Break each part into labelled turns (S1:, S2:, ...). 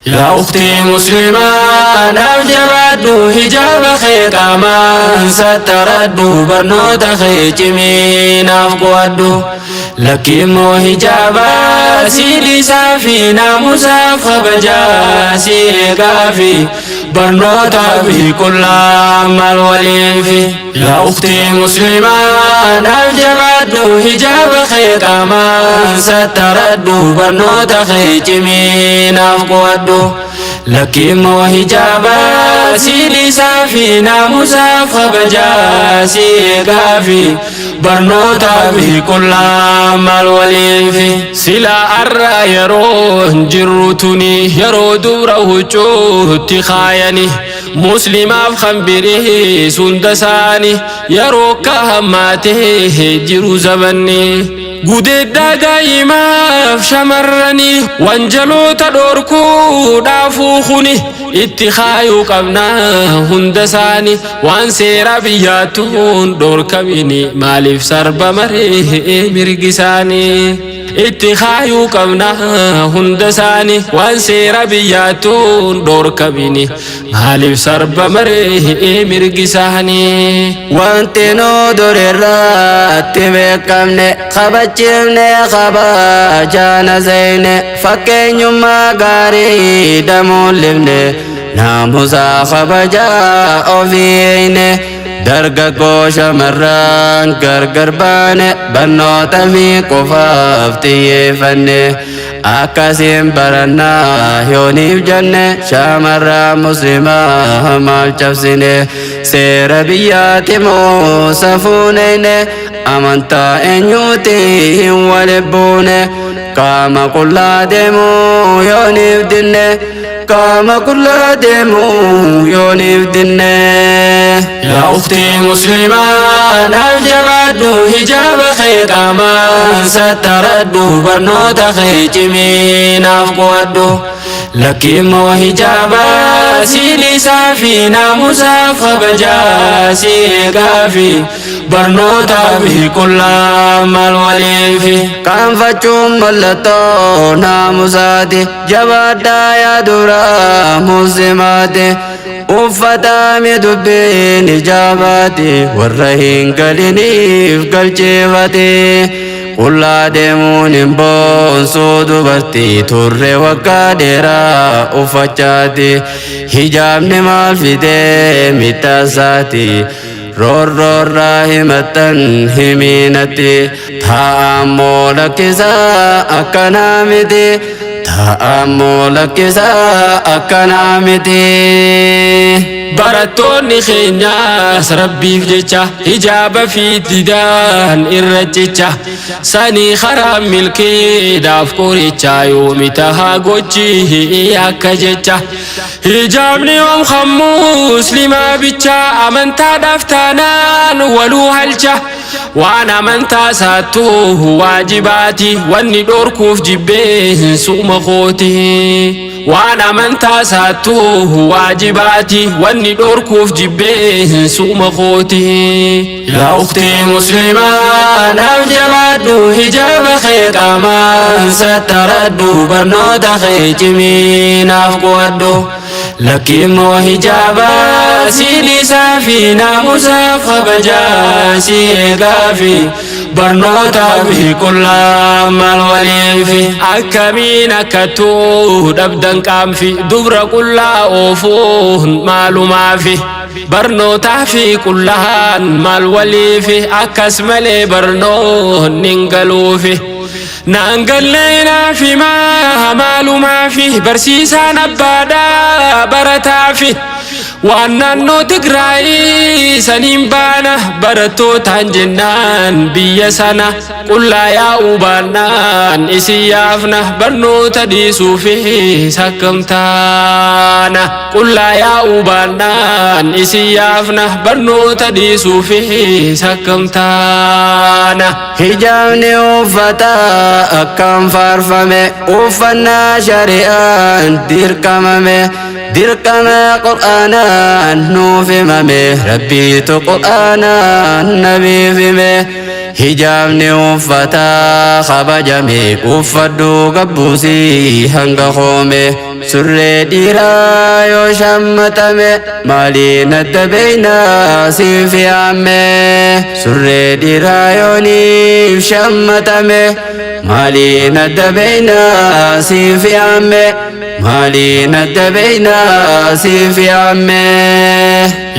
S1: Yaa ukhtii muslimaa, naaf jabaadhu, hijaaba kee qaamaan sattaradhu, barnoota kee cimii naaf qo'adhu. Lakki immoo hijaaba sii dhiisaa fi naamusaaf kabajaa sii eegaa fi barnootaa fi qullaa maal waliifi. Yaa ukhtii muslimaa, naaf jabaadhu, hijaaba kee qaamaan sattaradhu, barnoota kee cimii naaf qo'adhu. Lakki immoo hijaaba sii dhiisaa fi naamusaaf kabajaa sii eegaa fi barnootaa fi qullaa maal waliifi.
S2: Silaa arra yeroo jirru tuni yeroo dubra huccuutti kaayani muslimaaf kan birii hunda isaani yeroo akka hammaatee jiru zabanni. Gudeeddaa daa'imaaf shamarranii wanjaloota dhorkuudhaafuu kuni itti kaayuu qabna hunda isaani, waan seera biyyaattuun dhorkamini maaliif sarba maree mirgi isaanii? Itti kaayuu qabna hunda isaani, waan seera biyyaattuun dhorkamini maaliif sarba maree mirgi isaanii?
S3: Wanti nu durirratti beekamne, kabachiifne kabajaana zeyne, fakkeenyummaa gaarii damuullifne, naamusaa kabajaa ofii eyne, dargaggoo shamarran gargar baane, barnoota fi qofaaf xiyyeeffanne, akkasiin barannaa yooniif jenne, shamarran muslimaa maal cabsine? Seera biyyaati moo safuuneyne? Amantaa eenyuuti hin walibbuune? Qaama qullaa deemuu yooniif dinne? Qaama qullaa deemuu yooniif dinne?
S1: Yaa ukhtii muslimaa, naaf jabaadhu, hijaaba kee qaamaan sattaradhu, barnoota kee cimii naaf qo'adhu. Lakki immoo hijaaba sii dhiisaa fi naamusaaf kabajaa sii eegaa fi barnootaa fi qullaa maal waliifi.
S3: Qaanfachuun mallattoo naamusaati, jabaadhaa yaa dura muslimaati. Uffatami dubbiin ijaabaati, warra hin galiniif galcheeffate. Qullaa deemuun hin boonsuu dubartii, turre waggaa dheeraa uffachaati. Hijaabni maal fidee miidhaasaati? Roorroorraa himattan himiinatti, taa'ammoo lakkisaa akkanaa miti. Taa'ammoo lakkisaa akkanaa miti.
S2: Barattoonni keenyaas rabbiif jecha hijaaba fi didaan irra jecha sanii karaa milkiidhaaf qoricha yoomi tahaa gochi akka jecha. Hijaabni yoom kan muslimaa bicha? Amantaadhaaf taanaan waluu halcha, waan amantaa saattuu waajibaati, wanni dhorkuuf jibbee suuma kooti. Waan amantaa saattuu waajibaati, wanni dhorkuuf jibbee suuma kooti.
S1: Yaa ukhtii muslimaa, naaf jabaadhu, hijaaba kee qaamaan sattaradhu, barnoota kee cimii naaf qo'adhu. Lakki immoo hijaaba sii dhiisaa fi naamusaaf kabajaa sii eegaa fi barnootaa fi qullaa maal waliifi.
S2: Akkamiin akkattuu dhabdan qaanfi dubra qullaa oofuun maalumaafi? Barnootaa fi qullaan maal waliifi? Akkas malee barnoonni hin galuufi. Naan gallee naaf himaa maalumaafi? Barsiisaan abbaadhaa barataafi waan naannoo Tigraay saniin baana barattootaan jennaan, biyya sana qullaa yaa'uu baannaan isin yaafna, barnoota dhiisuufis akkam taana? Qullaa yaa'uu baannaan isin yaafna, barnoota dhiisuufis akkam taana?
S3: Hijaabni uffata akkam faarfame, uffannaa shari'aan dirqamame, dirqama qur'aanaan nuuf himame, rabbiitu qur'aanaan nabiif hime. Hijaabni uffata kabajame, uffadhu gabbuusii hanga koome. Surree dhiiraa yoo shammatame maaliin adda beeynaa siif yaamme? Surree dhiiraa yooniif shammatame maaliin adda beeynaa siif yaamme? Maaliin adda beeynaa siif yaamme?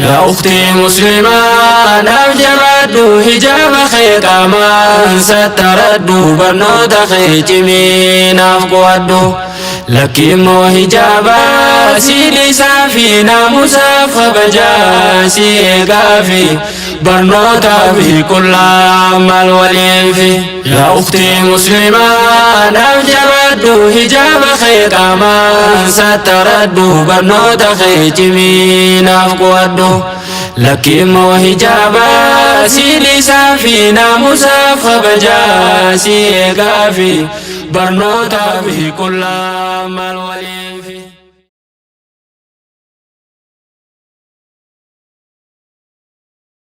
S1: Yaa ukhtii muslimaa, naaf jabaadhu, hijaaba kee qaamaan sattaradhu, barnoota kee cimii naaf qo'adhu. Lakki immoo hijaaba si dhiisaa fi naamusaaf kabajaa si eegaa fi barnootaa fi qullaa maal waliifi. Yaa ukhtii muslimaa, naaf jabaadhu, hijaaba kee qaamaan sattaradhu, barnoota kee cimii naaf qo'adhu. Lakki immoo hijaaba si dhiisaa fi naamusaaf kabajaa si eegaa fi barnootaa fi qullaa maal waliifi.